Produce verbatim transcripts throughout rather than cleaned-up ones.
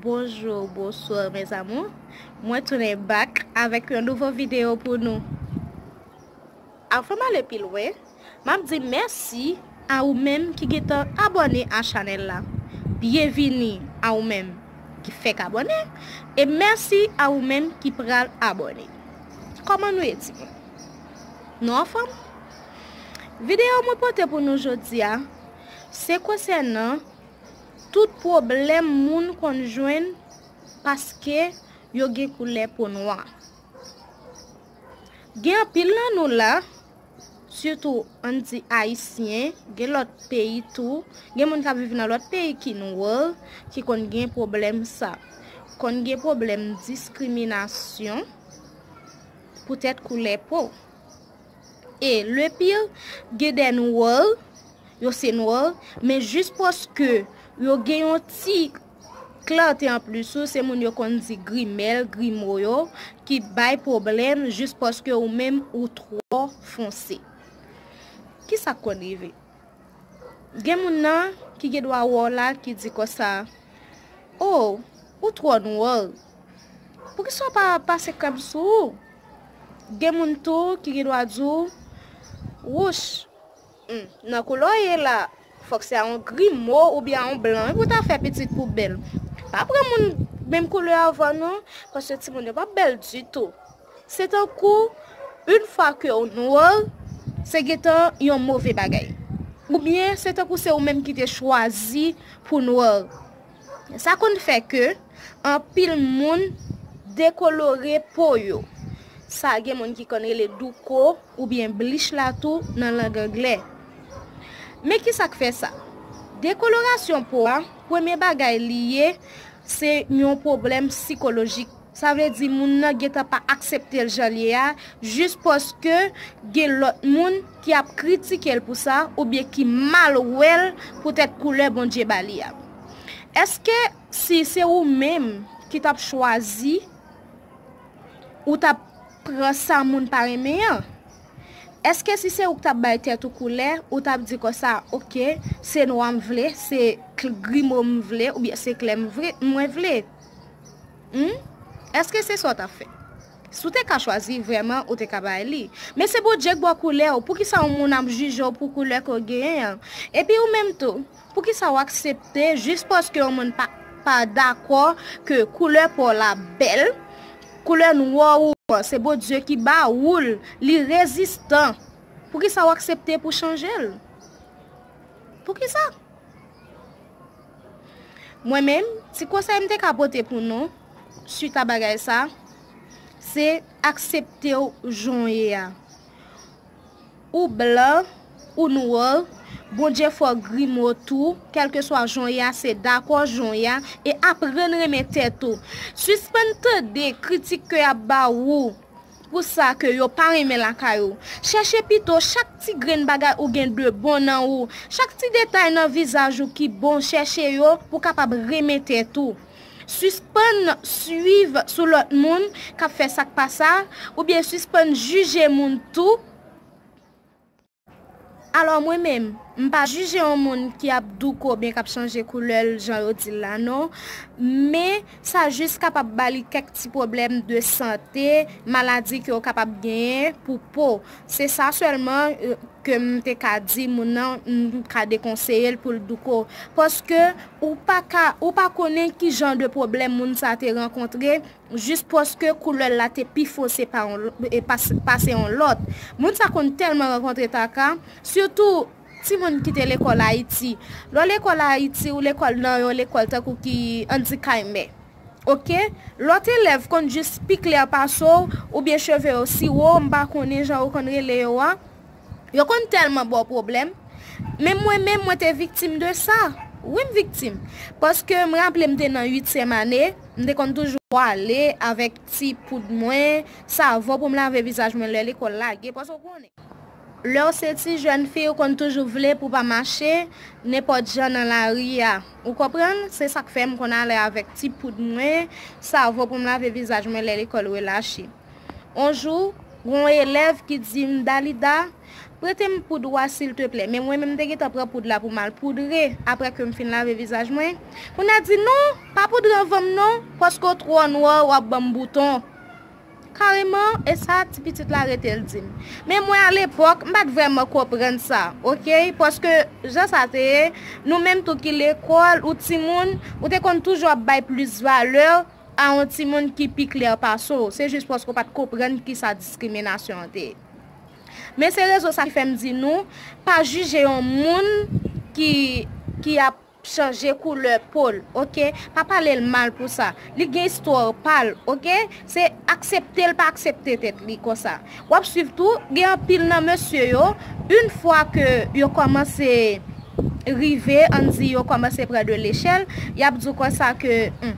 Bonjou, bonswa, mes amours. Mwen tounen back avèk yon nouvo videyo pou nou. Anvan m ale pi lwen, m ap di mèsi a ou menm ki gentan abòne a chanèl la. Byenvini a ou menm ki fèk abòne, e mèsi a ou menm ki pral abòne. Kòman nou ye, timoun? Nou anfòm? Videyo mwen pote pou nou jodi a, se konsènan tout pwoblèm moun konn jwenn paske yo gen koulè po nwa. Gen anpil nan nou la, sitou ann di Ayisyen, gen lòt peyi tou, gen moun k ap viv nan lòt peyi ki nwè, ki konn gen pwoblèm sa. Konn gen pwoblèm diskriminasyon poutèt koulè po. E le pire, gen de nwè, yo se nwè, men jis paske yo gen yon ti klète anplis ou, se moun yo konn di grimèl, grimo yo, ki bay pwoblèm jis paske ou menm ou twò fonse. Kisa k konn rive? Gen moun nan ki gen dwa wè w la ki di konsa, "O, ou twò nwè. Poukisa w pa pase krèm sou ou?" Gen moun tou ki gen dwa di w, "Wouch, hmm, nan koulè w ye la, fòk se a yon grimo oubyen a yon blan wi pou w ta fè pitit pou bèl. Pa pran moun menm koulè avè w non, paske timoun yo p ap bèl ditou." Se tankou, yon fwa ke w nwè, se gentan yon move bagay. Oubyen, se tankou se ou menm ki te chwazi pou nwè. Sa konn fè ke anpil moun dekolore po yo. Sa gen moun ki konn rele douko oubyen blich la tou nan lang anglè. Men kisa k fè sa? Dekolorasyon po a, premye bagay li ye, se yon pwoblèm sikolojik. Sa vle di moun nan gentan pa aksepte l jan l ye a, jis paske gen lòt moun ki ap kritike l pou sa, oubyen ki mal wè l poutèt koulè Bondye ba li a. Èske si se ou menm ki t ap chwazi, ou t ap pran sa moun pa renmen an? Èske si se ou k t ap bay tèt ou koulè, ou t ap di konsa, "Oke, se nwa m vle, se kl-, grimo m vle, oubyen se klè m vle, mwen vle"? Hmm? Èske se sa w t ap fè? Si w te ka chwazi, vrèman, ou te ka bay li. Men se Bondye k ba w koulè w. Poukisa yon moun ap jije w pou koulè ke w genyen an? Epi ou menm tou, poukisa w aksepte jis paske yon moun pa, pa dakò ke koulè po w la bèl, koulè nwè ou an, se Bondye ki ba ou l, li rezistan. Poukisa w aksepte pou chanje l? Poukisa? Mwen menm, ti konsèy m te ka pote pou nou, swit a bagay sa, se aksepte w jan w ye a. Ou blan, ou nwè, Bondye fè w grimo tou, kèlkeswa jan w ye a, se dakò jan w ye a, e aprann renmen tèt ou. Sispann tande kritik ke y ap ba ou, pou sa ke yo pa renmen lakay ou. Chèche pito chak ti grenn bagay ou gen de bon nan ou, chak ti detay nan vizaj ou ki bon, chèche yo pou w kapab renmen tèt ou. Sispann swiv sou lòt moun k ap fè sa k pa sa, oubyen sispann jije moun tou. Alò mwen menm, m pa jije yon moun ki ap douko oubyen k ap chanje koulè l jan yo di l la non, men sa jis kapab ba li kèk ti pwoblèm de sante, maladi ke w kapab genyen pou po. Se sa sèlman, euh, ke m te ka di moun nan, m ka dekonseye l pou l douko. Paske ou pa ka, ou pa konnen ki jan de pwoblèm moun sa te rankontre, jis paske koulè l la te pi fonse pa yon, e pas-, pase yon lòt. Moun sa konn tèlman rankontre traka, sitou timoun ki te lekòl Ayiti. Lè w lekòl Ayiti, ou lekòl nan yon lekòl tankou ki Andy Kaymer. Oke? Lòt elèv konn jis pi klè pase w, oubyen cheve yo si wo, m pa konnen jan yo konn rele yo a. Yo konn tèlman ba w pwoblèm. Men mwen menm, mwen te viktim de sa. Wi, m viktim. Paske m raple m te nan uityèm ane, m te konn toujou ale avèk ti poud mwen, savon pou m lave vizaj mwen lè lekòl lage. Paske w konnen, lè w se ti jèn fi, ou konn toujou vle pou w pa mache nenpòt jan nan lari a. Ou konprann? Se sa k fè m konn ale avèk ti poud mwen, savon pou m lave vizaj mwen lè lekòl relache. On jou, gen yon elèv ki di m, "Dalida, Prete m poud ou a silteplè. Men mwen menm m te gentan pran poud la pou m al poudre apre ke m fin lave vizaj mwen. Moun nan di non, pa poudre anvan m non, paske w twò nwa, w ap ban m bouton. Kareman, e sa ti pitit la rete l di m. Men mwen alepòk, m pa t vrèman konprann sa, oke? Paske jan sa te ye, nou menm tou ki lekòl, ou timoun, ou te konn toujou ap bay plis valè a yon timoun ki pi klè pase w. Se jis paske w pa t konprann kisa diskriminasyon an te ye. Men se rezon sa ki fè m di nou, pa jije yon moun ki, ki ap chanje koulè po l, oke? Pa pale l mal pou sa. Li gen istwa pa l, oke? Se aksepte l pa aksepte tèt li konsa. W ap swiv tou, gen anpil nan mesye yo, yon fwa ke yo kòmanse rive, ann di yo kòmanse pran de lechèl, y ap di w konsa ke, hmm,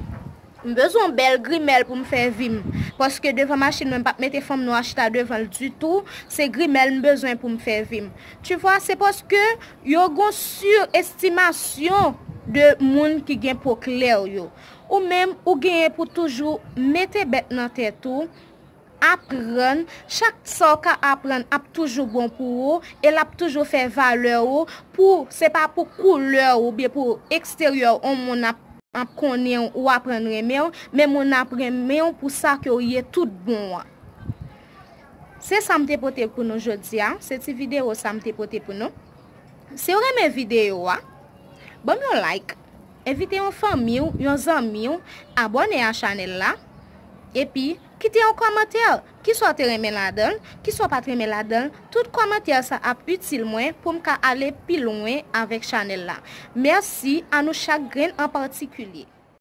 m bezwen yon bèl grimèl pou m fè vi m. Paske devan machin mwen, m p ap mete fanm nwa chita devan l ditou. Se grimèl m bezwen pou m fè vi m. Tu vois, se paske yo gon surestimasyon de moun ki gen po klè yo. Ou menm, ou genyen pou toujou mete bèt nan tèt ou, aprann, chak sa w ka aprann ap toujou bon pou ou, e l ap toujou fè valè ou, pou, se pa pou koulè ou, oubyen pou eksteryè w, yon moun ap, ap konnen w, aprann renmen w, men moun ap renmen w pou sa ke w ye tout bon an. Se sa m te pote pou nou jodi a, se ti videyo sa m te pote pou nou. Si w renmen videyo a, ban m yon like, envite yon fanmi w, yon zanmi w, abòne a chanèl la, epi kite yon kòmantè, kisa w te renmen ladan l, kisa w pa t renmen ladan l, tout kòmantè sa ap itil mwen pou m ka ale pi lwen avèk chanèl la. Mèsi a nou chak grenn an patikilye.